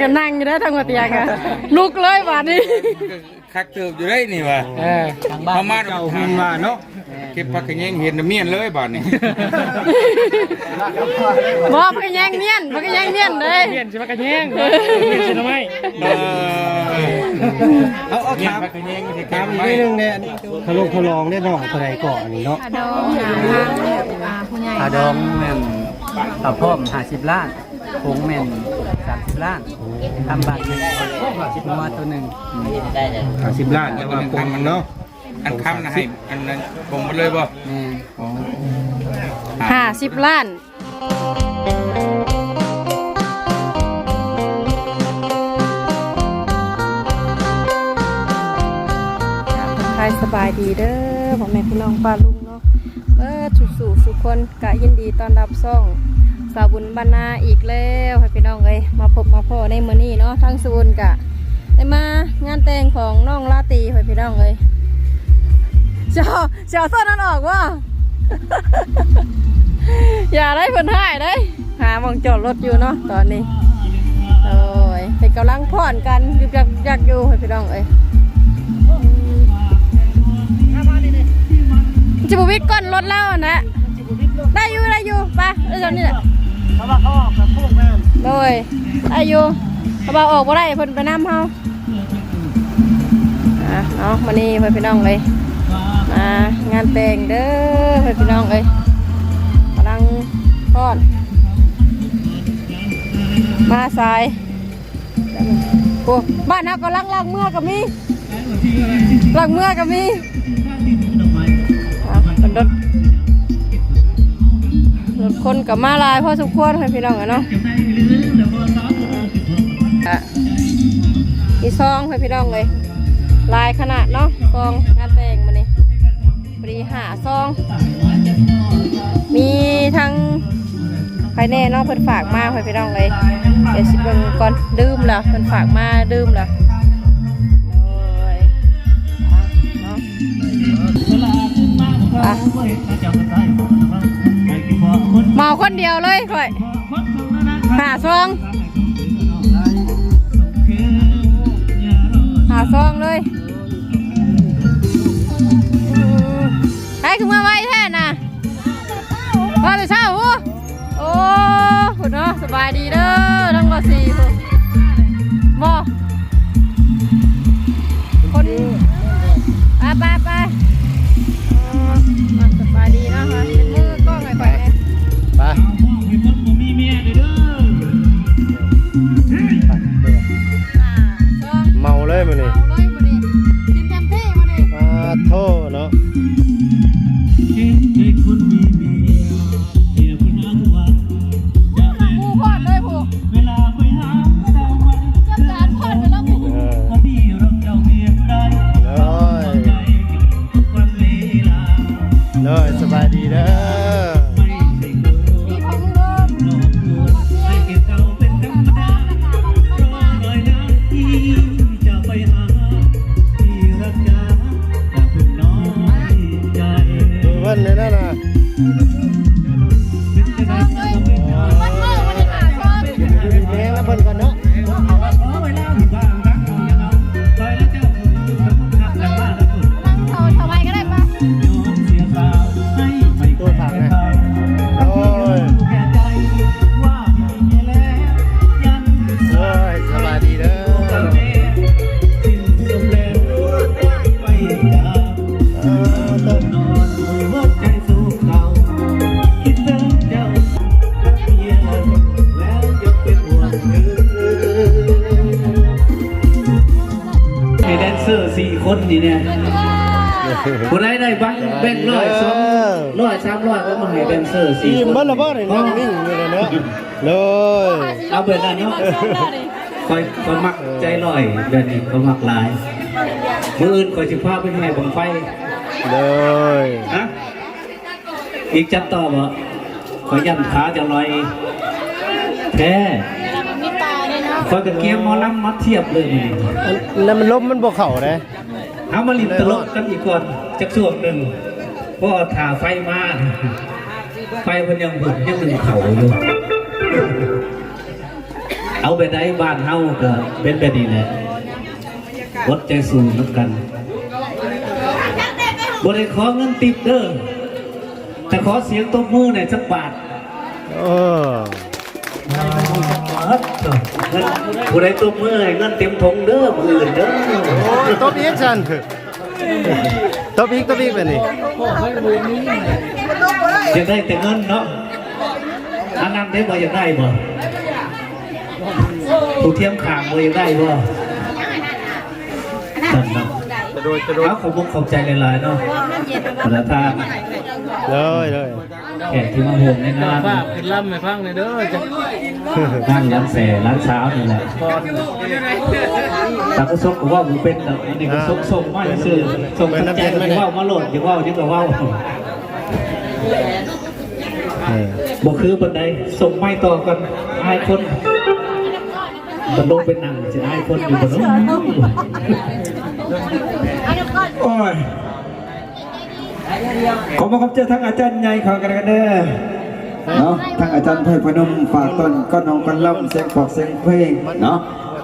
ກໍນັ່ງຢູ່ໄດ໋ ທາງຫົວຕຽງ ກະລຸກເລີຍບາດນີ້. ຄັກເຕີບຢູ່ໄດ໋ນີ້ວ່າ ເອີ ທາງບ້ານເຮົາມາເຈົ້າຫຸ່ນວ່າເນາະ ເກັບຜັກຂະແຍງເຫັນແລ້ວມ້ຽນເລີຍບາດນີ້. ບໍ່ ຜັກຂະແຍງມ້ຽນ ຜັກຂະແຍງມ້ຽນເດ້ ມ້ຽນຊິຜັກຂະແຍງ ມ້ຽນຊິໜໍ່ໄມ້. ເອີ ເອົາ ເອົາ ຖາມ ຖາມອີກນິດໜຶ່ງແດ່ ຄ່າລົງຄ່າລອງເດ້ນ້ອງ ເທົ່າໃດເກາະອັນນີ້ເນາະ? ຄ່າດອງ ອ່າ ຜູ້ໃຫຍ່ ຄ່າດອງແມ່ນ ຄ່າພ້ອມຫ້າສິບລ້ານ ຜົງແມ່ນສາມສິບລ້ານ ຄຳບາດໜຶ່ງ ງົວໂຕໜຶ່ງ ຫ້າສິບລ້ານ ແຕ່ວ່າຜົງເນາະ ອັນຄຳນະໃຫ້ອັນນັ້ນຜົງໝົດເລີຍບໍ່? ແມ່ນ ຫ້າສິບລ້ານ. ທັກທາຍສະບາຍດີເດີ ພໍ່ແມ່ພີ່ນ້ອງປ້າລຸງເນາະ ເບິດສູ່ສູ່ຄົນ ກະຍິນດີຕ້ອນຮັບຊ່ອງສາວບຸນບ້ານນາອີກແລ້ວ ໃຫ້ພີ່ນ້ອງເອີຍ ມາພົບມາພໍ້ໃນມື້ນີ້ເນາະ. ທາງສາວບຸນກະໄດ້ມາງານແຕ່ງຂອງນ້ອງລາຕີ ໃຫ້ພີ່ນ້ອງເອີຍ ເຈົ້າ ຊິເອົາໂຊນນັ້ນອອກບໍ່? ຢ່າໄດ້ ເພິ່ນຮ້າຍໄດ໋ ຫາໝ່ອງຈອດລົດຢູ່ເນາະຕອນນີ້. ໂອ້ຍ ເພິ່ນກຳລັງຟ້ອນກັນ ຍຶກຍັກ ຍຶກຍັກຢູ່ ໃຫ້ພີ່ນ້ອງເອີຍ. ຊິບໍ່ວິດກ້ອນລົດລາວຫັ້ນນະ ໄດ້ຢູ່ ໄດ້ຢູ່ ໄປ ເອີ ຊ່ຳນີ້ແຫຼະ ເພາະວ່າເຂົາອອກແບບໂຄ້ງແມ່ນ ໂດຍ ໄດ້ຢູ່ ເພາະວ່າອອກບໍ່ໄດ້ ເພິ່ນໄປນຳເຮົາ. ອ່ະເນາະ ມື້ນີ້ເພື່ອນພີ່ນ້ອງເອີຍ ມາງານແຕ່ງເດີເພື່ອນພີ່ນ້ອງເອີຍ ກຳລັງຟ້ອນ ມາສາຍ ໂອ້ ບ້ານເຮົາກຳລັງລັກເມືອກໍມີ ລັກເມືອກໍມີ ອ່ະ ເປັນລົດ ລົດຄົນກໍມາຫຼາຍພໍສົມຄວນເພື່ອນພີ່ນ້ອງເອີຍເນາະ. ອ່ະ ມີຊອງໃຫ້ພີ່ນ້ອງເອີຍ ຫຼາຍຂະໜາດເນາະ ຊອງງານແຕ່ງມື້ນີ້ ພໍດີຫ້າຊອງ ມີທັງໃຜແດ່ເນາະ ເພິ່ນຝາກມາໃຫ້ພີ່ນ້ອງເອີຍ ດຽວຊິເບິ່ງກ່ອນ ລືມແລ້ວ ເພິ່ນຝາກມາ ລືມແລ້ວ ໂດຍ ອ່ະ ເນາະ ອ່ະ ເໝົາຄົນດຽວເລີຍຂ້ອຍ ຫ້າຊອງ ຫ້າຊອງເລີຍ ໃຜຄືມາໄວແທ້ນະ ມາແຕ່ເຊົ້າພຸ້ນ ໂອ້ ພຸ້ນເນາະ ສະບາຍດີເດີ ທັງບໍ່ສີ່ພຸ້ນ ບໍ່ ຄົນ ໄປ ໄປ ໄປ ເອີ ມາສະບາຍດີເນາະ ມາເປັນມືກ້ອງໃຫ້ຂ້ອຍແດ່ ໄປ ໄປ ເມົາເລີຍມື້ນີ້ ເມົາເລີຍມື້ນີ້ ກິນເຕັມທີ່ມື້ນີ້ ປາດໂທ້ເນາະ ໝູ່ຮອດເລີຍພຸ້ນ ເອີ ໂດຍ ໂດຍ ສະບາຍດີເດີ ເພິ່ນນັ້ນນະ ແມ່ນລະເພິ່ນກ່ອນເນາະ ໂອ້ຍ ໂອ້ຍ ສະບາຍດີເດີ. ໃຫ້ແດນເຊີສີ່ຄົນນີ້ແດ່ ຜູ້ໃດໄດ້ບັງແບງຮ້ອຍ ສອງຮ້ອຍ ສາມຮ້ອຍ ເອົາມາໃຫ້ແດນເຊີສີ່ຄົນ ອີ່ມເບິດລະບໍ່ນີ້ ນັ່ງນິ່ງຢູ່ເລີຍເນາະ. ໂດຍ ເອົາແບບນັ້ນເນາະ ຂ້ອຍ ຂ້ອຍມັກໃຈລອຍແບບນີ້ ຂ້ອຍມັກຫຼາຍ ມື້ອື່ນຂ້ອຍຊິພາໄປແຫ່ບັ້ງໄຟ. ໂດຍ ຮະ ອີກຈັກຕໍ່ບໍ່? ຂ້ອຍຢ້ານຂາເຈົ້າລອຍແທ້ ຂ້ອຍກໍກຽມໝໍລຳມາທຽບເລີຍ. ອັນນັ້ນມັນລົມມັນບໍ່ເຂົ້າເດ້. ເຮົາມາຫຼິ້ນຕະຫຼົກກັນອີກກ່ອນຈັກຊ່ວງໜຶ່ງ ເພາະຖ້າໄຟມາ ໄຟເພິ່ນຍັງເບິ່ງ ຍັງໜຶ້ງເຂົ້າຢູ່. ເອົາແບບໃດ ບ້ານເຮົາກໍເປັນແບບນີ້ແຫຼະ ອົດໃຈສູ້ນຳກັນ. ບໍ່ໄດ້ຂໍເງິນຕິບເດີ້ ແຕ່ຂໍສຽງຕົບມືແດ່ຈັກບາດ. ເອີ ເງິນ ຜູ້ໃດຕົບມືໃຫ້ເງິນເຕັມຖົງເດີ້ ມື້ອື່ນເດີ້. ໂອ້ຍ ຕົບອີກຊັ້ນ ຕົບອີກ ຕົບອີກແບບນີ້. ຢາກໄດ້ແຕ່ເງິນເນາະ. ອັນນັ້ນເດ້ ບໍ່ຢາກໄດ້ບໍ່? ຜູ້ທຽມຂ້າງບໍ່ຢາກໄດ້ບໍ່? ຊັ້ນເນາະ. ໂດຍ ໂດຍ ເອົາ ຂອບອົກຂອບໃຈຫຼາຍໆເນາະ ປະທານ. ໂດຍ ໂດຍ. ແຂກທີ່ມາຮ່ວມໃນງານ ຝາກຂຶ້ນລຳໃຫ້ຟັງແດ່ເດີ້ ງານຫຼານແສ້ຫຼານສາວນີ້ແຫຼະ. ຕາກະສົກກໍເວົ້າບໍ່ເປັນດອກ ອັນນີ້ກໍສົ່ງ ສົ່ງມາຊື່ໆ ສົ່ງ ເວົ້າມາໂລດ ຢາກເວົ້າ ຢາກເວົ້າ. ເອີ ບໍ່ຄືປານໃດ ສົ່ງໄມ້ຕໍ່ກ່ອນ ອາຍຄົນ. ບັດລົງໄປນັ່ງຊິອາຍຄົນຢູ່ບໍ່ເນາະ? ໂອ້ຍ ຂອບອົກຂອບໃຈທາງອາຈານໃຫຍ່ເຂົາກັນເດີ້ເນາະ ທາງອາຈານໄພພະນົມ ຝາກຕ້ອນກ່ອນຮ້ອງກ່ອນລຳ ແສງປອກແສງເພງເນາະ.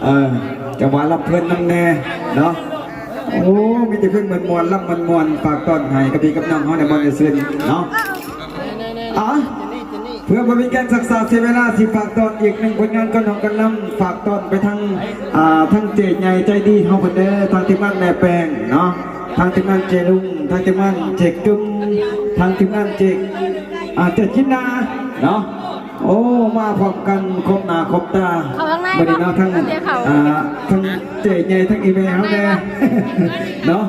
ເອີ ຈັງຫວະລຳເພີນນຳແດ່ເນາະ. ໂອ້ ມີແຕ່ເພງມ່ວນໆ ລຳມ່ວນໆ ຝາກຕ້ອນໃຫ້ກັບພີ່ກັບນ້ອງເຮົາໃນບ່ອນໄດ້ຊື່ນເນາະ. ອາ ເພື່ອບໍ່ເປັນການຊັກຊ້າເສຍເວລາ ຊິຝາກຕ້ອນອີກໜຶ່ງຜົນງານກ່ອນຮ້ອງກ່ອນລຳ ຝາກຕ້ອນໄປທາງ ອາ ທາງເຈ້ໃຫຍ່ໃຈດີເຮົາເພິ່ນເດີ້ ທາງທີມງານແມ່ແປ້ງເນາະ ທາງທີມງານເຈ້ລຸງ ທາງທີມງານເຈ້ກຶມ ທາງທີມງານເຈ້ ອາ ເຈ້ຈິນດາເນາະ. ໂອ້ ມາພ້ອມກັນຄົບໜ້າຄົບຕາ ເຂົ້າທາງໃນ ມື້ນີ້ເນາະ ທັງ ເຂົ້າ ອາ ທັງເຈ້ໃຫຍ່ ທັງອີ່ແມ່ເຮົາແດ່ເນາະ.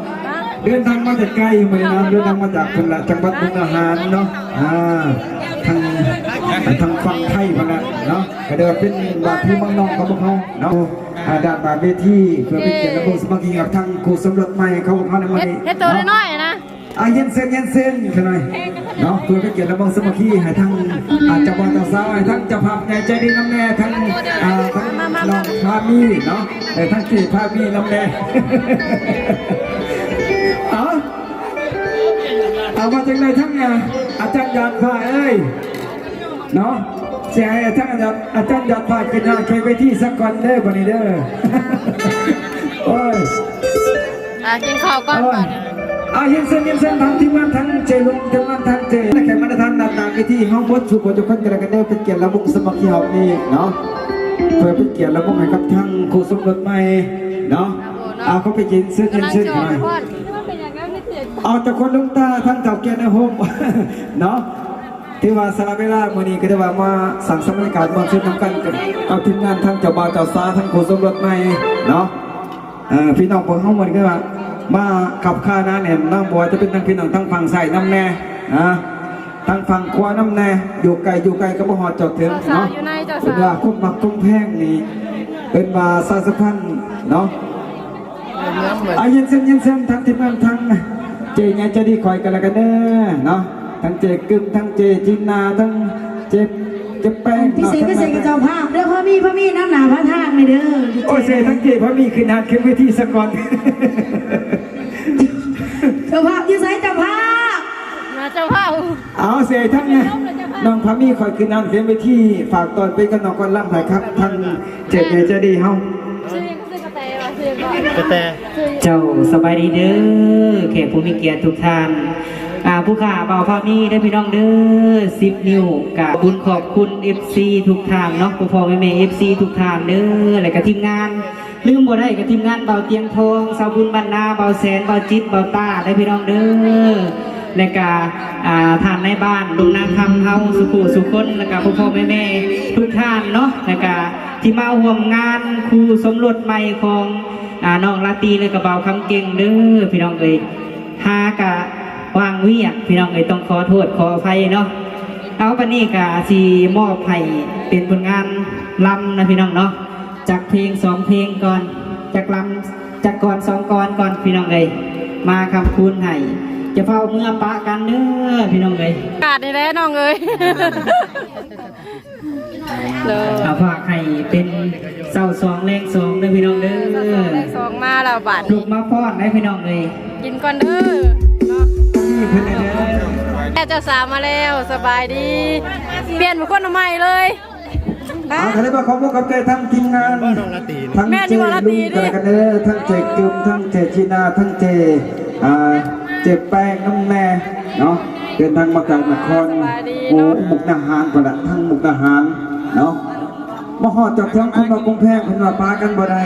ເດີນທາງມາແຕ່ໄກມື້ນີ້ເນາະ ເດີນທາງມາຈາກພຸ້ນລະ ຈັງຫວັດມຸກດາຫານເນາະ. ອາ ທາງ ທາງຝັ່ງໄທພຸ້ນລະເນາະ ກະເດີນເປັນວ່າທີ່ເມືອງນອງຂອງພວກເຮົາເນາະ. ອາ ດ້ານໜ້າເວທີ ເພື່ອເປັນກຽດລະບົງສາມັກຄີກັບທາງຄູ່ສົມລົດໃໝ່ຂອງພວກເຮົາໃນມື້ນີ້ເນາະ. ເຮັດໂຕນ້ອຍໆນະ. ອາ ເຢັນເຊັ່ນ ເຢັນເຊັ່ນ ຂ້ານ້ອຍເນາະ ເພື່ອເປັນກຽດລະບົງສາມັກຄີໃຫ້ທັງ ອາ ເຈົ້າບ່າວເຈົ້າສາວ ໃຫ້ທັງເຈົ້າພາບໃຫຍ່ໃຈດີນຳແດ່ ທັງ ອາ ທັງນ້ອງພາມີເນາະ ແລະ ທັງເຈ້ພາມີນຳແດ່. ເອົາ ເອົາ ວ່າຈັ່ງໃດທັງ ອາ ອາຈານຢາດຟ້າເອີຍ ເນາະ ຊິໃຫ້ທາງອາຈານ ອາຈານຢາດຟ້າຂຶ້ນຫາເຄເວທີສາກ່ອນເດີ້ ບັດນີ້ເດີ້. ໂອ້ຍ ອາ ກິນເຂົ້າກ່ອນ ໂອ້ຍ ບາດນີ້. ອາ ເຮັດເຊັ່ນ ເຮັດເຊັ່ນ ທາງທີມງານ ທາງເຈ້ລຸງ ທີມງານ ທາງເຈ້ ແລະ ແຂກມາດານດ້ານໜ້າເວທີເຮົາໝົດສູ່ຄົນທຸກຄົນກັນແລ້ວກັນເດີ້ ເປັນກຽດລະບົງສາມັກຄີເຮົານີ້ເນາະ ເພື່ອເປັນກຽດລະບົງໃຫ້ກັບທາງຄູ່ສົມລົດໃໝ່ເນາະ. ອາ ຂໍໄປກິນເຊີນ ເຮັດເຊັ່ນ ເອົາ ເຈົ້າຄົນລຸງຕາ ທາງເຖົ້າແກ່ໃນໂຮມເນາະ. ຖືວ່າສະຫຼະເວລາມື້ນີ້ກໍໄດ້ວ່າມາສ້າງສຳບັນຍາກາດມ່ວນຊື່ນນຳກັນກັບທີມງານທັງເຈົ້າບ່າວເຈົ້າສາວ ທັງຄູ່ສົມລົດໃໝ່ເນາະ. ເອີ ພີ່ນ້ອງພວກເຮົາມື້ນີ້ກໍວ່າມາຄັບຄາໜາແໜ້ນເນາະ ບໍ່ວ່າຈະເປັນທັງພີ່ນ້ອງທາງຝັ່ງຊ້າຍນຳແດ່ ອາ ທາງຝັ່ງຂວານຳແດ່ ຢູ່ໄກຢູ່ໄກກໍບໍ່ຮອດຈອດເຖິງເນາະ. ເພິ່ນວ່າຄວາມຮັກຄວາມແພງນີ້ເອີ້ນວ່າສາຍສຳພັນເນາະ. ອາ ເຢັນເຊັນ ເຢັນເຊັນ ທັງທີມງານ ທັງເຈ້ໃຫຍ່ໃຈດີຂ້ອຍກັນແລ້ວກັນເດີເນາະ ທັງເຈ້ກຶມ ທັງເຈ້ຈິນນາ ທັງເຈ້ ເຈ້ແປ້ງ ພິເສດ ເນາະ ພິເສດກັບເຈົ້າພາບເດີ ພໍ່ມີ ພໍ່ມີນຳໜ້າພາທາງແດ່ເດີ. ໂອ້ຍ ເຊທັງເຈ້ພໍ່ມີຂຶ້ນຫາດຂຶ້ນເວທີສາກ່ອນ. ເຈົ້າພາບຢູ່ໃສ ເຈົ້າພາບ? ນະ ເຈົ້າພາບ. ເອົາ ເຊທັງນ້ອງພາມີຂ້ອຍຂຶ້ນຫາດຂຶ້ນເວທີ ຝາກຕ້ອນເປັນກຳລັງກອນລຳໃຫ້ກັບທັງ ເຈັດໃຫຍ່ໃຈດີເຮົາ. ຊື່ຫຍັງ? ຊື່ກະແຕວ່າ ຊື່ຫຍັງ? ກະແຕ. ເຈົ້າ ສະບາຍດີເດີ ແຂກຜູ້ມີກຽດທຸກທ່ານ ອາ ຜູ້ຂ້າບ່າວພາມີເດີພີ່ນ້ອງເດີ ສິບນິ້ວ ກະບຸນຂອບຄຸນເອັຟຊີທຸກທ່ານເນາະ ພໍ່ໆແມ່ໆເອັຟຊີທຸກທ່ານເດີ ແລະກະທີມງານ ລືມບໍ່ໄດ້ກະທີມງານບ່າວຕຽງທອງ ຊາວບຸນບ້ານນາ ບ່າວແສນ ບ່າວຈິດ ບ່າວຕ້າເດີພີ່ນ້ອງເດີ. ແລະກະ ອາ ທ່ານນາຍບ້ານ ລຸງນາຄຳເຮົາ ສູ່ຜູ້ສູ່ຄົນ ແລະກະພໍ່ໆແມ່ໆທຸກທ່ານເນາະ ແລະກະທີ່ມາຮ່ວມງານຄູ່ສົມລົດໃໝ່ຂອງ ອາ ນ້ອງລາຕີ ແລະກະບ່າວຄຳເກັ່ງເດີພີ່ນ້ອງເອີຍ. ຫາກະວ່າງວຽກພີ່ນ້ອງເອີຍ ຕ້ອງຂໍໂທດຂໍອະໄພເນາະ. ເອົາ ບັດນີ້ກະຊິມອບໃຫ້ເປັນຜົນງານລຳນະພີ່ນ້ອງເນາະ ຈັກເພງສອງເພງກ່ອນ ຈັກລຳ ຈັກກ່ອນສອງກ່ອນກ່ອນພີ່ນ້ອງເອີຍ ມາຄຳຄູນໃຫ້ ຈະຟ້າວເມືອປະກັນເດີພີ່ນ້ອງເອີຍ. ກາດນີ້ແຫຼະນ້ອງເອີຍ. ເດີ ອາ ຝາກໃຫ້ເປັນເຊົ້າສອງແລງສອງເດີພີ່ນ້ອງເດີ. ເຈົ້າສອງແລງສອງມາແລ້ວບາດນີ້ ລຸກມາຟ້ອນໄດ້ພີ່ນ້ອງເອີຍ. ກິນກ່ອນເດີເນາະ. ແມ່ເຈົ້າສາວມາແລ້ວ ສະບາຍດີ. ປ່ຽນເປັນຄົນໃໝ່ເລີຍ. ເອົາ ກໍໄດ້ມາຂອບອົກຂອບໃຈທັງທີມງານ ທັງເຈ້ລຸງກໍແລ້ວກັນເດີ ທັງເຈ້ກຶມ ທັງເຈ້ຈີນາ ທັງເຈ້ ອ່າ ເຈ້ແປ້ງນຳແດ່ເນາະ ເດີນທາງມາຈາກນະຄອນ ໂອ້ ມຸກດາຫານພຸ້ນລະ ທາງມຸກດາຫານເນາະ ມາຮອດຈອດເຖິງຄົນວ່າກຸງແພງ ເພິ່ນວ່າປະກັນບໍ່ໄດ້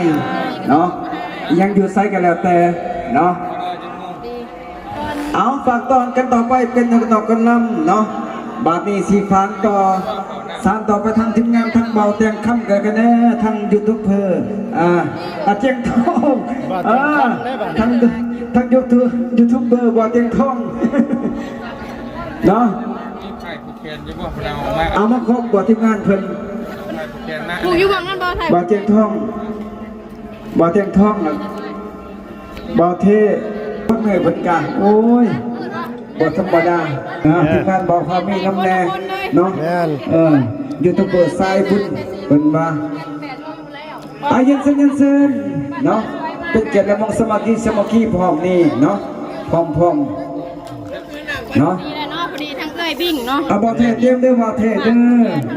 ເນາະ ຍັງຢູ່ໃສກໍແລ້ວແຕ່ເນາະ. ເອົາ ຝາກຕ້ອນກັນຕໍ່ໄປເປັນນອກກັນລຳເນາະ ບາດນີ້ຊິຝາກຕໍ່ ສານຕໍ່ໄປທາງທີມງານທາງເບົາແຕງຄຳກັນເດີ ທາງຢູທູບເບີ ອ່າ ອາ ຈຽງທອງ ອ່າ ທາງ ທາງຢູທູບ ຢູທູບເບີບ່າວຈຽງທອງເນາະ ເອົາມາຄົບບໍ່ທີມງານເພິ່ນ ຜູກຢູ່ບ່ອນນັ້ນບໍ່ ບ່າວຈຽງທອງ ບ່າວແຕງທອງ ບ່າວເທ່ ເພິ່ນເມື່ອຍເພິ່ນກະ ໂອ້ຍ ບໍ່ທຳມະດານະ ເອີ ທີມງານບ່າວພາມີນຳແດ່ເນາະ ແມ່ນ ເອີ ຢູທູບເບີສາຍບຸນ ເພິ່ນວ່າ ອາ ຮຽນເຊີນ ຮຽນເຊີນເນາະ ເປັນກຽດແລະມອງສາມັກຄີ ສາມັກຄີພ້ອມນີ້ເນາະ ພ້ອມໆ ເນາະ ພໍດີເນາະ ພໍດີທັງເອື້ອຍບິ້ງເນາະ ອ່າ ບ່າວເທ່ຕຽມເດີ ບ່າວເທ່ເດີ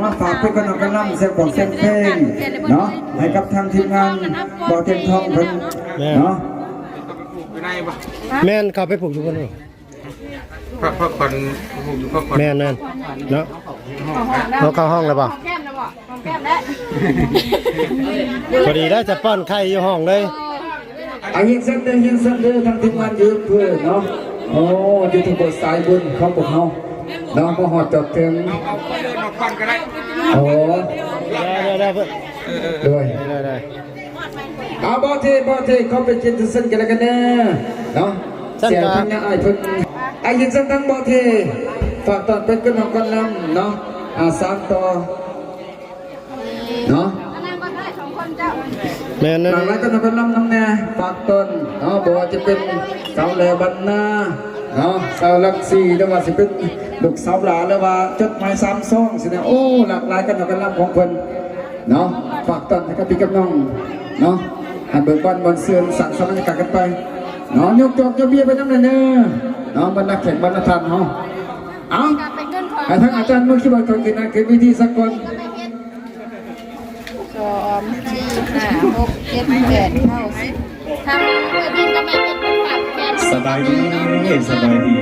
ມາຝາກເປັນກຳລັງກຳລັງ ສຽງບອກສຽງເພງເນາະ ໃຫ້ກັບທາງທີມງານບ່າວແຕງທອງເພິ່ນ ແມ່ນ ເນາະ ແມ່ນ ເຂົ້າໄປຜູກຢູ່ພຸ້ນ ພະ ພະຂວັນ ຜູກຢູ່ພະຂວັນ ແມ່ນໆ ເນາະ ເຮົາເຂົ້າຫ້ອງແລ້ວບໍ່? ພໍດີໄດ້ຈະປ້ອນໄຂ່ຢູ່ຫ້ອງເລີຍ ອາ ຮຽນເຊີນເດີ ຮຽນເຊີນເດີ ທາງທີມງານຢູ່ເພື່ອເນາະ ໂອ້ ຢູທູບເບີສາຍບຸນຂອງພວກເຮົາເນາະ ມາຮອດຈອດເຖິງ ໂອ້ ໄດ້ໆ ເອີ ໂດຍ ໄດ້ໆ ເອົາ ບ່າວເທ່ ບ່າວເທ່ ເຂົ້າໄປກິນເຊິ່ງກັນແລ້ວກັນເດີເນາະ ເສຍເພິ່ນຍາອ້າຍເພິ່ນ ອາ ຮຽນເຊີນທາງບ່າວເທ່ ຝາກຕ້ອນເປັນກຳລັງກຳລັງນຳເນາະ ອາ ສານຕໍ່ ເນາະ ແມ່ນ ຫຼາກຫຼາຍກຳລັງກຳລັງນຳແດ່ ຝາກຕົ້ນເນາະ ບໍ່ວ່າຈະເປັນສາວແຫຼບ້ານນາເນາະ ສາວລັກຊີ ຫຼືວ່າຊິເປັນລູກສາວຫຼ້າ ຫຼືວ່າຈົດໝາຍສາມຊອງຊີ້ນະ ໂອ້ ຫຼາກຫຼາຍກຳລັງກຳລັງຂອງເພິ່ນເນາະ ຝາກຕ້ອນໃຫ້ກັບພີ່ກັບນ້ອງເນາະ ໃຫ້ເບີກບານມ່ວນຊື່ນ ສ້າງສະໄໝຍາກາດກັນໄປເນາະ ຍົກຈອກຍົກເບຍໄປນຳແດ່ເດີເນາະ ບັນດາແຂກບັນດາທ່ານເຮົາ ເອົາ ໃຫ້ທາງອາຈານມືຄີບອດເຂົາຂຶ້ນ ຂຶ້ນເວທີສາກ່ອນ ສອງ ສີ່ ຫ້າ ຫົກ ເຈັດ ແປດ ເກົ້າ ສິບ ທາງເອື້ອຍບິນກັບແມ່ເປັນຄົນຝາກແຂນ ສະບາຍດີ ສະບາຍດີ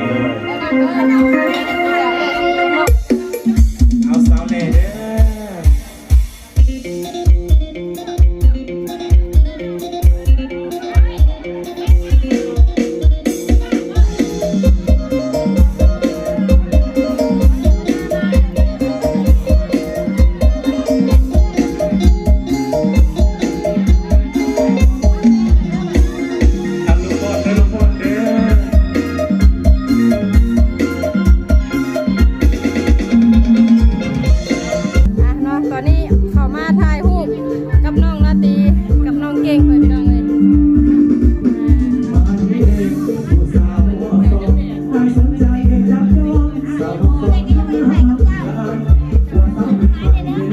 ເອົາສາວແຫຼເດີ. ອ່ະເນາະ ຕອນນີ້ເຂົ້າມາຖ່າຍຮູບກັບນ້ອງລາຕີ ກັບນ້ອງເກັ່ງເພິ່ນ ພີ່ນ້ອງເອີຍ ອ່າ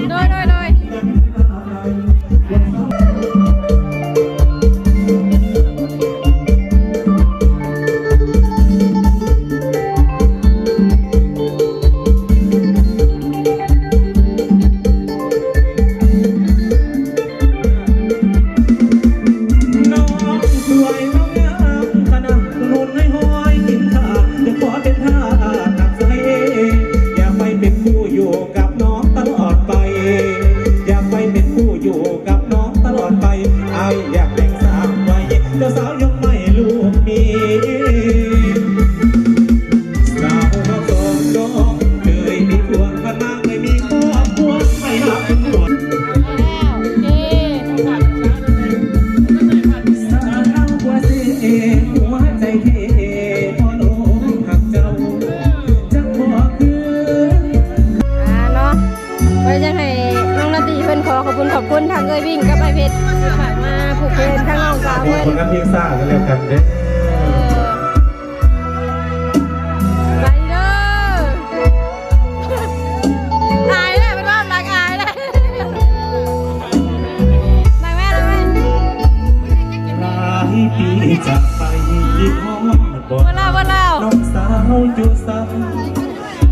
ໂດຍ ໂດຍ ໂດຍ. ອ່າ ເນາະ ກໍຢາກໃຫ້ນ້ອງລາຕີເພິ່ນຂໍຂອບຄຸນຂອບຄຸນທາງເອື້ອຍວິ້ງກັບອ້າຍເພັດ ທີ່ຝາກມາຜູກແຂນທາງນ້ອງສາວເພິ່ນ ຄົນນຳເພງຊາດກັນແລ້ວກັນເດີ ໄປເດີ ອາຍແລ້ວ ເປັນວ່ານັກອາຍແລ້ວ ນັກແມ່ ນັກແມ່ ຫຼາຍປີຈາກໄປ ຄິດຮອດບໍ່ ບໍ່ລາວ ບໍ່ລາວ ນ້ອງສາວຢູ່ໃສ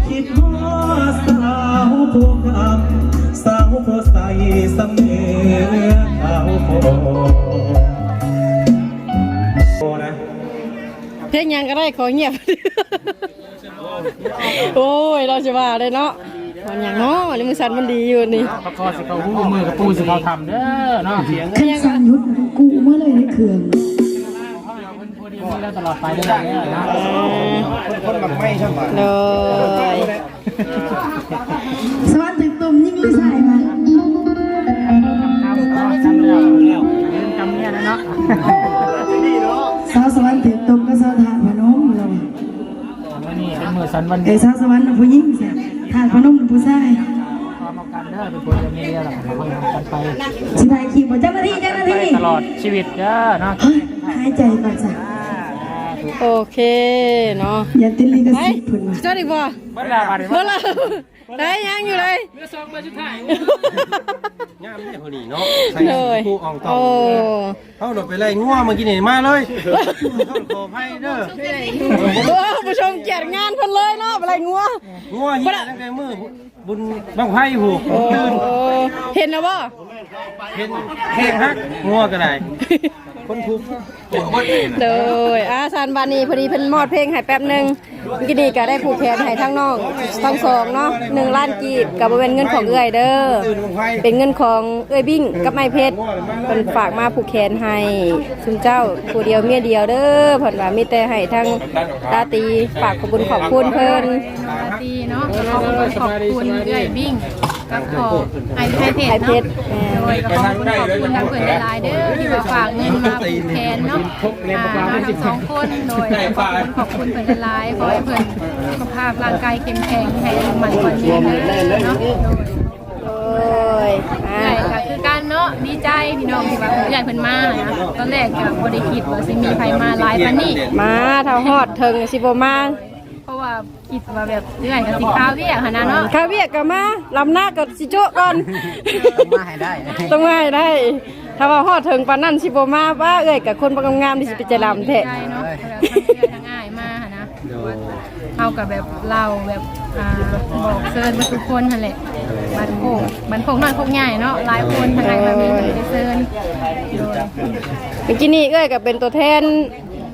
ຄິດຮອດສາວຜູ້ງາມ ສາວຜູ້ໃສ ເພງຫຍັງກໍໄດ້ ຂໍງຽບ. ໂອ້ຍ ລາວຊິວ່າໄດ້ເນາະ. ວ່າຫຍັງເນາະ ນີ້ມືສັ່ນມັນດີຢູ່ນີ້. ປະຄອຊິເຂົ້າຮູ້ ມືກະປູຊິເຂົ້າຖ້ຳເດີເນາະ. ຄັນສັ່ນຢຸດ ກູເມືອເລີຍໃນເຄື່ອງ. ໂດຍ. ສະຫວັນຖືກຕົ້ມຍິງຫຼືຊາຍມາ? ສາວສະຫວັນຖືກຕົ້ມກັບສາວທາດພະນົມລະ. ມື້ນີ້ເປັນມື້ສັນວັນ ເອີ ສາວສະຫວັນນະຜູ້ຍິງ ທາດພະນົມນະຜູ້ຊາຍ. ພ້ອມກັນເດີ ເປັນຜົວເມຍດຽວ ແລ້ວກໍມາຮັກກັນໄປ. ຊິຖ່າຍຄລິບບໍ່? ເຈົ້າໜ້າທີ່ ເຈົ້າໜ້າທີ່ ຕະຫຼອດຊີວິດເດີເນາະ. ຫາຍໃຈກ່ອນຊະ. ໂອເຄເນາະ. ຢ່າຕິດລິຂະສິດເພິ່ນວ່າ. ເຈົ້າອີກບໍ່? ເບິດແລ້ວບາດນີ້ ເບິດແລ້ວ. ໄດ້ ຍັງຢູ່ເລີຍ ເຫຼືອສອງໃບສຸດທ້າຍ. ງາມເດ້ຜູ້ນີ້ເນາະ. ໂດຍ. ໂອ້ ເຮົາໂດດໄປໄລ່ງົວເມື່ອກີ້ນີ້ ມາເລີຍ. ຂໍອະໄພເດີ. ໂອ້ ຜູ້ຊົມກຽດງານເພິ່ນເລີຍເນາະ ໄປໄລ່ງົວ. ງົວເຮີຍຕັ້ງແຕ່ມື້ບຸນບັ້ງໄຟພຸ້ນ. ໂອ້ ເຫັນແລ້ວບໍ່? ເຫັນແຂ້ງຫັກ ງົວກໍໄດ້ ຄົນທຸກ. ໂດຍ. ອາ ຊັ້ນບາດນີ້ ພໍດີເພິ່ນມອບເພງໃຫ້ແປັບໜຶ່ງ. ມື້ກີ້ນີ້ກໍໄດ້ຜູກແຂນໃຫ້ທັງນ້ອງທັງສອງເນາະ ໜຶ່ງລ້ານກີບ ກໍບໍ່ແມ່ນເງິນຂອງເອື້ອຍເດີ ເປັນເງິນຂອງເອື້ອຍບິ້ງກັບອ້າຍເພັດ ເພິ່ນຝາກມາຜູກແຂນໃຫ້ຊຸມເຈົ້າ ຜູ້ດຽວເມຍດຽວເດີ. ເພິ່ນວ່າມີແຕ່ໃຫ້ທາງລາຕີຝາກຂອບບຸນຂອບຄຸນເພິ່ນ. ລາຕີເນາະ ຂອບຄຸນຂອບຄຸນເອື້ອຍບິ້ງ ກັບພໍ່ອ້າຍເພັດເນາະ. ໂດຍ ກໍຂອບຄຸນຂອບຄຸນທາງເພິ່ນຫຼາຍໆເດີ ທີ່ວ່າຝາກເງິນມາຜູກແຂນເນາະ ອ່າ ເຮົາທັງສອງຄົນ. ໂດຍ ຂອບຄຸນຂອບຄຸນເພິ່ນຫຼາຍໆ ຂໍໃຫ້ເພິ່ນສຸຂະພາບຮ່າງກາຍເຂັ້ມແຂງ ໃຫ້ອາຍຸໝັ້ນຂວັນຍືນເດີເນາະ. ໂດຍ ໂດຍ ອ່າ ເອື້ອຍກໍຄືກັນເນາະ ດີໃຈພີ່ນ້ອງທີ່ວ່າເອື້ອຍເພິ່ນມານະ. ຕອນແລກກໍບໍ່ໄດ້ຄິດວ່າຊິມີໃຜມາຫຼາຍປານນີ້ ມາຖ້າຮອດເຖິງຊິບໍ່ມາ ເພາະວ່າ ຄິດວ່າແບບເອື້ອຍກໍຊິຄາວຽກຫັ້ນນະເນາະ. ຄາວຽກກໍມາ ລຳນາກໍຊິໂຈະກ່ອນ ຕ້ອງມາໃຫ້ໄດ້ ຕ້ອງມາໃຫ້ໄດ້. ຖ້າວ່າຮອດເຖິງປານນັ້ນຊິບໍ່ມາ ວ່າເອື້ອຍກັບຄົນບໍ່ງາມໆນີ້ຊິເປັນໃຈລຳແທ້. ໃຈເນາະ ແບບທັງເອື້ອຍທັງອ້າຍມາຫັ້ນນະ. ໂດຍ ເຮົາກໍແບບເລົ່າແບບ ອ່າ ບອກເຊີນເບິດທຸກຄົນຫັ້ນແຫຼະ ບ້ານໂຄກ ບ້ານໂຄກນ້ອຍໂຄກໃຫຍ່ເນາະ ຫຼາຍຄົນ ທາງອ້າຍມາມີເພິ່ນໄປເຊີນ. ໂດຍ ມື້ກີ້ນີ້ເອື້ອຍກໍເປັນຕົວແທນ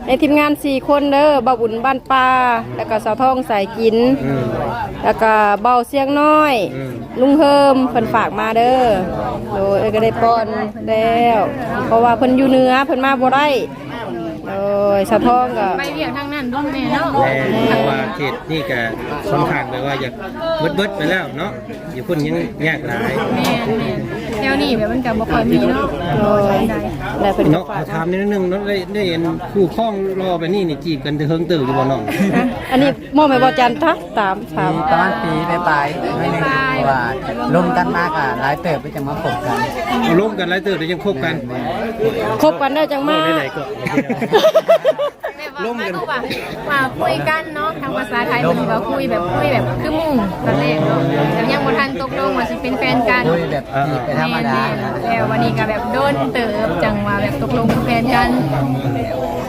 ໃນທີມງານສີ່ຄົນເດີ ບ່າວບຸນບ້ານປ່າ ແລ້ວກໍສາວທອງສາຍຈິນ ອືມ ແລ້ວກໍບ່າວຊຽງນ້ອຍ ອືມ ລຸງເຮີມ ເພິ່ນຝາກມາເດີ. ໂດຍ ເອື້ອຍກໍໄດ້ປ້ອນແລ້ວ ເພາະວ່າເພິ່ນຢູ່ເໜືອ ເພິ່ນມາບໍ່ໄດ້. ໂດຍ ສາວທອງກໍໄປວຽກທາງນັ້ນດົນແດ່ເນາະ. ແມ່ນ ເພາະວ່າເຂດນີ້ກໍຂ້ອນຂ້າງແບບວ່າຢາກເບິດໆໄປແລ້ວເນາະ. ຢູ່ພຸ້ນຍັງຍາກຫຼາຍ. ແມ່ນໆ ແຖວນີ້ແບບມັນກໍບໍ່ຄ່ອຍມີເນາະ. ໂດຍ ແລ້ວເພິ່ນກໍ ເນາະ ຝາກ ຂໍຖາມນິດໜຶ່ງເນາະ ໄດ້ ໄດ້ເຫັນຄູ່ຄອງຫຼໍ່ແບບນີ້ນີ້ ຈີບກັນເຖິງເຖິງຢູ່ບໍ່ນ້ອງ? ອັນນີ້ມອບໃຫ້ບໍ່ຈັນ ຖາມ ຖາມ ປະມານປີປາຍໆ ປີປາຍໆ ເພາະວ່າລົມກັນມາກໍຫຼາຍເຕີບ ຈັ່ງມາຄົບກັນ. ລົມກັນຫຼາຍເຕີບ ຈັ່ງຄົບກັນ. ແມ່ນໆ ຄົບກັນແລ້ວຈັ່ງມາ ເວົ້າໄດ້ຫຼາຍກໍ ແບບວ່າ ລົມກັນ ວ່າຄຸຍກັນເນາະ ທາງພາສາໄທເພິ່ນວ່າຄຸຍແບບ ຄຸຍແບບຄືໝູ່ຕອນແລກເນາະ ແຕ່ຍັງບໍ່ທັນຕົກລົງວ່າຊິເປັນແຟນກັນ ຄຸຍແບບ ອ່າ ຈີບໄປທຳມະດາ. ແມ່ນໆ ແລ້ວວັນນີ້ກໍແບບດົນເຕີບ ຈັ່ງວ່າແບບຕົກລົງເປັນແຟນກັນ.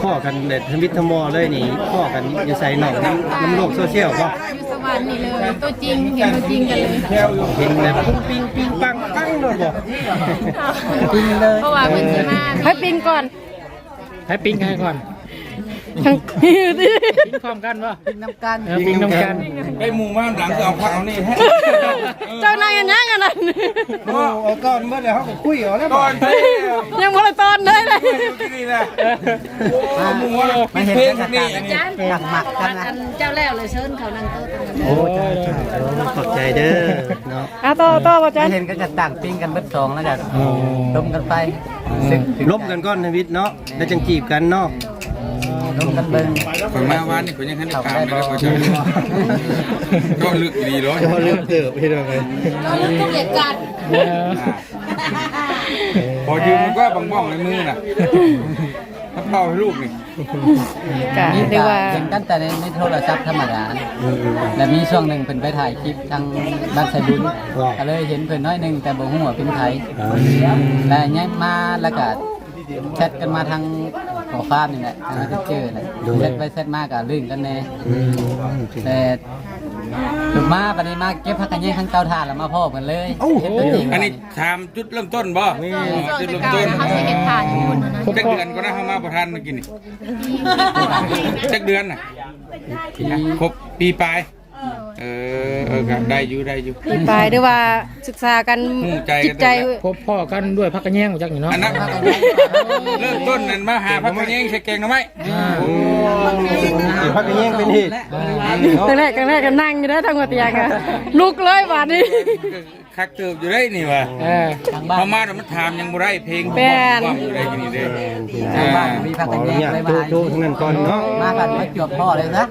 ພໍ້ກັນແບບທຳອິດທຳວໍເລີຍນີ້ ພໍ້ກັນຢູ່ໃສນ້ອງ? ນຳ ນຳໂລກໂຊຊຽວບໍ່? ຢູ່ສະຫວັນນີ້ເລີຍ ຕົວຈິງ ເຫັນຕົວຈິງກັນເລີຍ ເຫັນແບບປຸ້ງປິງ ປິງປັງ ປັງໂລດບໍ່? ປິງເລີຍ ເພາະວ່າເພິ່ນຊິມາ ໃຜປິງກ່ອນ? ໃຜປິງໃຜກ່ອນ? ທັງ ປິງພ້ອມກັນບໍ່? ປິງນຳກັນ ເອີ ປິງນຳກັນ. ໄດ້ໝູ່ມາຫຼັງກໍເອົາພັກເອົານີ້ແທ້. ເຈົ້ານັ່ງເຮັດຫຍັງອັນນັ້ນ? ໝູ່ເອົາກ່ອນເບິດແລ້ວ ເຮົາກໍຄຸຍເອົາແລ້ວ. ກ່ອນ ຍັງບໍ່ໄດ້ຕອນເລີຍ ເອີ ໂອ້ ໝູ່ວ່າ ມາເຫັນກັນ ເອີ ມັກກັນນະ. ເຈົ້າແລ້ວເລີຍ ເຊີນເຂົານັ່ງໂຕະ. ໂອ້ ເຈົ້າ ເຈົ້າ ໂອ້ ຂອບໃຈເດີເນາະ. ອ່າ ຕໍ່ ຕໍ່ບໍ່ຈັນ ເຫັນກໍຈະຕ່າງປິງກັນເບິດສອງແລ້ວກໍ ໂອ້ ລົມກັນໄປ ລົມກັນກ່ອນທຳອິດເນາະ ແລ້ວຈັ່ງຈີບກັນເນາະ. ລົມກັນເບິ່ງ ຂ້ອຍມາວານນີ້ ຂ້ອຍຍັງທັນໄດ້ຖາມເລີຍ ເຈາະເລິກດີເນາະ ເຈາະເລິກເຕີບ ເຮັດວ່າໄງ ເຈາະເລິກທຸກເຫດການ. ພໍຢືມມັນກໍບ້ອງໆໃນມືນະ ມາເປົ່າໃຫ້ລູກນີ້. ກະ ມີ ເອີ້ນວ່າ ເຫັນກັນແຕ່ໃນ ໃນໂທລະສັບທຳມະດາ. ອືມໆໆ ແລ້ວມີຊ່ວງໜຶ່ງເພິ່ນໄປຖ່າຍຄລິບທາງບ້ານໄຊບຸນ ກໍເລີຍເຫັນເພິ່ນໜ້ອຍໜຶ່ງ ແຕ່ບໍ່ຮູ້ວ່າເປັນໃຜ. ອ່າ ແລ້ວຍັງມາ ແລ້ວກະແຊັດກັນມາທາງຂໍ້ຄວາມນີ້ແຫຼະ ທາງເມສເຊັນເຈີແຫຼະ. ໂດຍ ແຊັດໄປແຊັດມາກະລຶ້ງກັນແດ່. ອືມ ແຕ່ ລົມ ມາບັດນີ້ ມາເກັບຜັກກະແຍງທາງເຕົາຖ່ານ ແລ້ວມາພໍ້ກັນເລີຍ. ໂອ້ໂຫ ເຮັດຕົວຈິງ. ອັນນີ້ຖາມຈຸດເລີ່ມຕົ້ນບໍ່? ແມ່ນ. ອໍ ຈຸດເລີ່ມຕົ້ນ. ເຮົາຊິເຮັດຖ່ານຢູ່ພຸ້ນນະ. ຈັກເດືອນກໍໄດ້ເຮົາມາບໍ່ທັນມື້ກີ້ນີ້? ຈັກເດືອນນະ? ຄົບປີປາຍ. ເອີ ເອີ ກໍໄດ້ຢູ່ ໄດ້ຢູ່ ປີປາຍ ຫຼືວ່າສຶກສາກັນ ຮູ້ໃຈກັນ ຈິດໃຈ ພົບພໍ້ກັນດ້ວຍຜັກກະແຍງ ຈັກນີ້ເນາະ. ອັນນັ້ນ ເລີ່ມຕົ້ນນັ້ນມາຫາຜັກກະແຍງໃສ່ແກງໜໍ່ໄມ້. ອ່າ ໂອ້ ຜັກກະແຍງເປັນເຫດ. ອ່າ ຄັ້ງແລກ ຄັ້ງແລກກໍນັ່ງຢູ່ເດີ ທາງຫົວຕຽງ ລຸກເລີຍບາດນີ້. ຄັກເຕີບຢູ່ເດ້ນີ້ວ່າ. ເອີ ເຮົາມາແລ້ວມັນຖາມຫຍັງບໍ່ໄດ້ ເພງ ແມ່ນ ບໍ່ຢູ່ໄດ້ນີ້ເດ້. ເອີ ທາງບ້ານມີຜັກກະແຍງ ຂໍອະນຸຍາດ ໄດ້ມາ ໂທະ ໂທະທາງນັ້ນກ່ອນເນາະ. ມາກັນມາຈວບພໍ້ເລີຍນະ.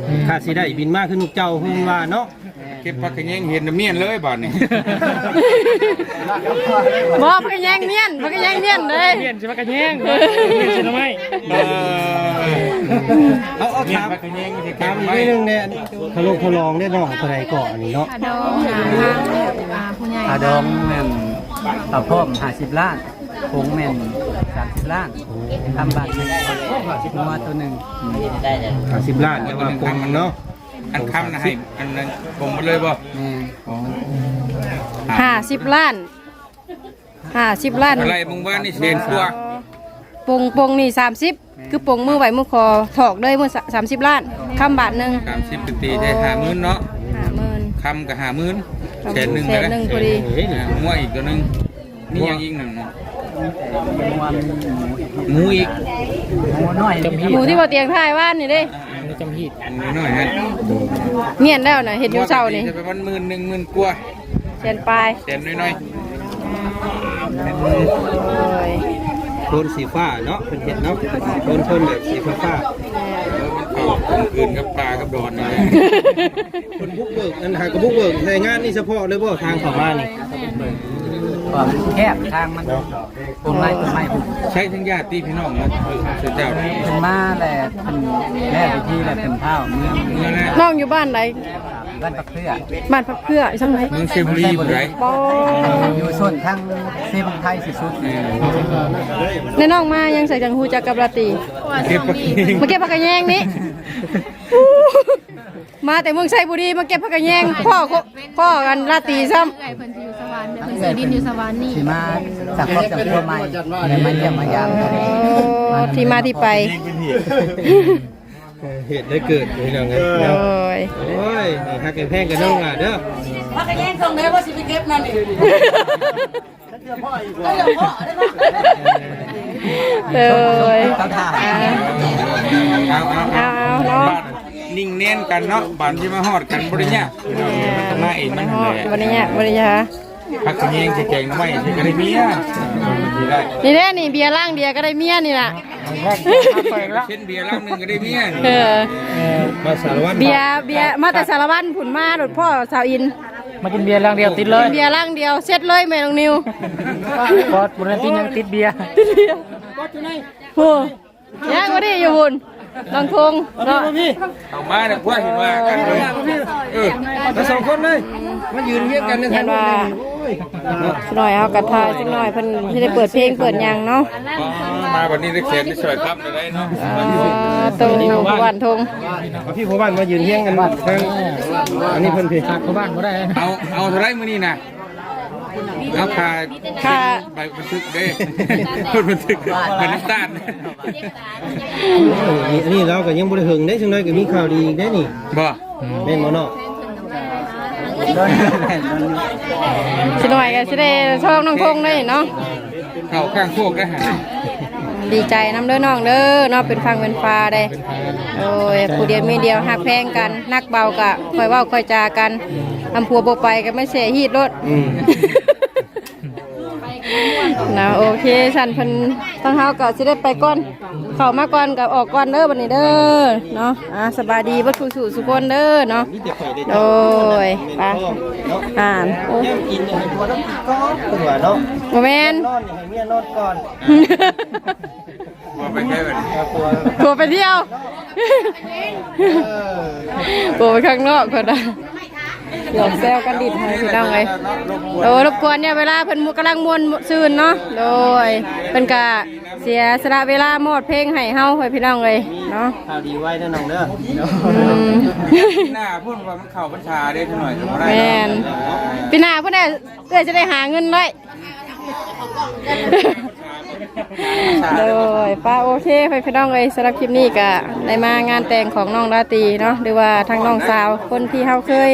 ເອີ ຖ້າຊິໄດ້ບິນມາຄືນົກເຈົ້າ ເພິ່ນວ່າເນາະ. ເກັບຜັກກະແຍງເຫັນແລ້ວມ້ຽນເລີຍບາດນີ້. ບໍ່ ຜັກກະແຍງມ້ຽນ ຜັກກະແຍງມ້ຽນເດ້. ມ້ຽນຊິຜັກກະແຍງ ມ້ຽນຊິໜໍ່ໄມ້. ເອີ ເອົາ ເອົາ ຖາມ ຖາມອີກໜ້ອຍໜຶ່ງແດ່ ຄ່າລົດຄ່າລອງເດ້ນ້ອງ ເທົ່າໃດເກາະອັນນີ້ເນາະ? ຄ່າດອງ ຄ່າດອງ ອ່າ ຜູ້ໃຫຍ່ ຄ່າດອງແມ່ນ ຄ່າພ້ອມຫ້າສິບລ້ານ ຜົງແມ່ນສາມສິບລ້ານ ຄຳບາດໜຶ່ງ ງົວໂຕໜຶ່ງ ຫ້າສິບລ້ານ ແຕ່ວ່າຜົງເນາະ. ອັນຄຳນະໃຫ້ອັນນັ້ນຜົງໝົດເລີຍບໍ່? ແມ່ນ ຫ້າສິບລ້ານ ຫ້າສິບລ້ານ. ອາໄລມື້ວານນີ້ແສນກວ່າ ປົງ ປົງນີ້ສາມສິບ ແມ່ນ ຄືປົງມື້ໄຫວ້ມື້ຂໍຖອກເລີຍມື້ສາມສິບລ້ານ ຄຳບາດໜຶ່ງ ສາມສິບ ກໍຕີໄດ້ຫ້າໝື່ນເນາະ. ຫ້າໝື່ນ ຄຳກໍຫ້າໝື່ນ ຄຳແສນໜຶ່ງ ແສນໜຶ່ງ ກໍໄດ້ ພໍດີ. ອ່າ ງົວອີກໂຕໜຶ່ງ. ມີຫຍັງອີກນັ້ນເນາະ? ໝູອີກ ໝູນ້ອຍ ຈຳຮີດ ໝູທີ່ບໍ່ຕຽງຖ່າຍວານນີ້ເດ້. ອ່າ ໝູຈຳຮີດ ໝູນ້ອຍຫັ້ນ ມ້ຽນແລ້ວນະ ເຮັດຢູ່ເຊົ້ານີ້ ປະມານໝື່ນໜຶ່ງ ໝື່ນກວ່າ ແສນປາຍ ແສນນ້ອຍໆ. ໂອ້ຍ ໂທນສີຟ້າເນາະ ເພິ່ນເຮັດເນາະ ໂທນ ໂທນແບບສີຟ້າໆ. ເອີ ມັນເຂົ້າກົມກືນກັບປ່າກັບດອນນີ້ແຫຼະ. ເພິ່ນບຸກເບີກ ອັນຫາກໍບຸກເບີກໃນງານນີ້ສະເພາະເລີຍບໍ່ ທາງເຂົ້າມານີ້? ແມ່ນ ກໍມັນແຄບ ທາງມັນ ເນາະ ຕົ້ນໄມ້ ຕົ້ນໄມ້ ໃຊ້ທັງຍາດຕິພີ່ນ້ອງເນາະ. ເອີ ເຈົ້າ ເພິ່ນມາແລ້ວ ເພິ່ນແລ້ວພິທີແລ້ວ ເພິ່ນພາອອກເມືອງ. ນ້ອງຢູ່ບ້ານໃດ? ບ້ານຜັກເຜືອກ ບ້ານຜັກເຜືອກ ຢູ່ທາງໃດ? ເມືອງໄຊບູລີພຸ້ນໃດ໋. ບໍ່ ຢູ່ໂຊນທາງເຊບັງໄທຊິສຸດ. ແມ່ນ ແລ້ວນ້ອງມາຫຍັງໃສຈັ່ງຮູ້ຈັກກັບລາຕີ? ເກັບ ມາເກັບຜັກກະແຍງນີ້. ມາແຕ່ເມືອງໄຊບູລີ ມາເກັບຜັກກະແຍງ ພໍ້ ພໍ້ກັນລາຕີຊ້ຳ. ເອື້ອຍເພິ່ນຊິຢູ່ສະຫວັນ ເພິ່ນຊື້ດິນຢູ່ສະຫວັນນີ້ ຊິມາສ້າງຄອບສ້າງຄົວໃໝ່ ແລ້ວມາຢ້ຽມມາຢາມ. ອໍ ທີ່ມາທີ່ໄປ ເຫດໄດ້ເກີດພີ່ນ້ອງເອີຍ. ໂອ້ຍ ໃຫ້ຮັກໃຫ້ແພງກັນເດີນ້ອງຫຼ້າເດີ. ຜັກກະແຍງສົ່ງເດີ ບໍ່ຊິໄປເກັບນັ້ນອີກ. ໂດຍ ເອົາ ເອົາ ເອົາເນາະ ບາດນິ້ງແໜ້ນກັນເນາະ ບາດຊິມາຮອດກັນບໍ່ໄດ້ຍາກ ມາເອງມັນ ບໍ່ໄດ້ຍາກ ບໍ່ໄດ້ຍາກ. ຜັກກະແຍງຊິແກງໜໍ່ໄມ້ຊິກໍໄດ້ເມຍ ນີ້ແຫຼະ ນີ້ເບຍລັງດຽວກໍໄດ້ເມຍນີ້ລະ. ເຊັ່ນເບຍລັງໜຶ່ງກໍໄດ້ເມຍ. ເອີ ມາສາລະວັນ ເບຍ ເບຍມາແຕ່ສາລະວັນພຸ້ນ ມາໂລດພໍ້ສາວອິນ. ມາກິນເບຍລັງດຽວຕິດເລີຍ ກິນເບຍລັງດຽວເສັດເລີຍແມ່ນ້ອງນິວ. ບໍ່ ບໍ່ໄດ້ຕິດຫຍັງ ຕິດເບຍ ຕິດເບຍ. ໂອ້ ຍັງບໍ່ໄດ້ຢູ່ພຸ້ນ ນ້ອງທົງເນາະ. ເອົາມາແລ້ວພວກເຫັນວ່າກັນເລີຍ. ເອີ ມາສອງຄົນເລີຍ ມາຢືນຮຽງກັນໃນ ເຫັນວ່າ ໂອ້ຍ ຊິໜ້ອຍເຮົາກໍຖ່າຍ ຊິໜ້ອຍເພິ່ນຊິໄດ້ເປີດເພງເປີດຫຍັງເນາະ. ມາບັດນີ້ໄດ້ແຂກໄດ້ຊ່ອຍຄຳໄດ້ເນາະ. ເອີ ໂຕ ຜູ້ບ້ານທົ່ງ ເອົາ ພີ່ຜູ້ບ້ານມາຢືນຮຽງກັນທາງ ອັນນີ້ເພິ່ນ ພີ່ ຂາດພໍ່ບ້ານບໍ່ໄດ້. ເອົາ ເອົາເທົ່າໃດມື້ນີ້ນະ? ເອົາຄ່າ ຄ່າ ໃບບັນທຶກເດ້ ໃບບັນທຶກ ໃບນ້ຳຕານ. ໂອ້ຍ ອັນນີ້ລາວກໍຍັງບໍ່ໄດ້ເຖິງເດ້ ຈັ່ງໃດກໍມີຂ່າວດີອີກເດ້ນີ້ ບໍ່? ແມ່ນບໍ່ນ້ອງ? ຊິໜ້ອຍກໍຊິໄດ້ຊອງນ້ອງທົງໄດ້ເນາະ. ເຂົ້າຂ້າງໂຄກໄດ້ຫາ. ດີໃຈນຳເດີນ້ອງເດີເນາະ ເປັນຝັ່ງເປັນຟ້າໄດ້. ໂອ້ຍ ຜູ້ດຽວເມຍດຽວ ຮັກແພງກັນ ໜັກເບົາກໍຄ່ອຍເວົ້າຄ່ອຍຈາກັນ. ອຳຜົວບໍ່ໄປກໍມາແຊ່ຮີດໂລດ. ອືມ ນະ ໂອເຄ ຊັ້ນເພິ່ນ ທາງເຮົາກໍຊິໄດ້ໄປກ່ອນ ເຂົ້າມາກ່ອນກໍອອກກ່ອນເດີບັດນີ້ເດີເນາະ. ອ່າ ສະບາຍດີເບິດສູ່ສູ່ຄົນເດີເນາະ. ໂດຍ ໄປ ອ່ານ ໂອ້ ກິນໃຫ້ຜົວນອນກ່ອນ ຜົວເນາະ ບໍ່ແມ່ນ ນອນໃຫ້ເມຍນອນກ່ອນ. ຜົວໄປໃສບັດນີ້? ຜົວໄປທ່ຽວ ຜົວໄປຂ້າງນອກເພິ່ນວ່າ. ຫຍອກແຊວກັນດິດໃຫ້ພີ່ນ້ອງເອີຍ. ໂອ້ ລົບກວນເນຍ ເວລາເພິ່ນກຳລັງມ່ວນຊື່ນເນາະ. ໂດຍ ເພິ່ນກະເສຍສະຫຼະເວລາມອບເພງໃຫ້ເຮົາໃຫ້ພີ່ນ້ອງເອີຍເນາະ. ຂ່າວດີໄວເດີນ້ອງເດີ. ອືມ ປີໜ້າພຸ້ນວ່າມັນເຂົ້າພັນສາເດ້ ຈັກໜ້ອຍກໍບໍ່ໄດ້. ແມ່ນ ປີໜ້າພຸ້ນແຫຼະ ເອື້ອຍຈະໄດ້ຫາເງິນໄດ້. ໂດຍ ປ້າ ໂອເຄ ໄປພີ່ນ້ອງເອີຍ ສຳລັບຄລິບນີ້ກະໄດ້ມາງານແຕ່ງຂອງນ້ອງລາຕີເນາະ ຫຼືວ່າທາງນ້ອງສາວ ຄົນທີ່ເຮົາເຄີຍ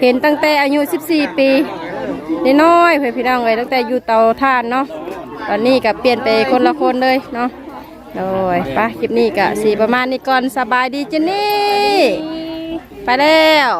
ເຫັນຕັ້ງແຕ່ອາຍຸສິບສີ່ປີ ນ້ອຍໆ ເພິ່ນພີ່ນ້ອງເອີຍ ຕັ້ງແຕ່ຢູ່ເຕົາຖ່ານເນາະ. ຕອນນີ້ກະປ່ຽນໄປຄົນລະຄົນເລີຍເນາະ. ໂດຍ ໄປ ຄລິບນີ້ກະຊິປະມານນີ້ກ່ອນ. ສະບາຍດີເຈນນີ້ ໄປແລ້ວ.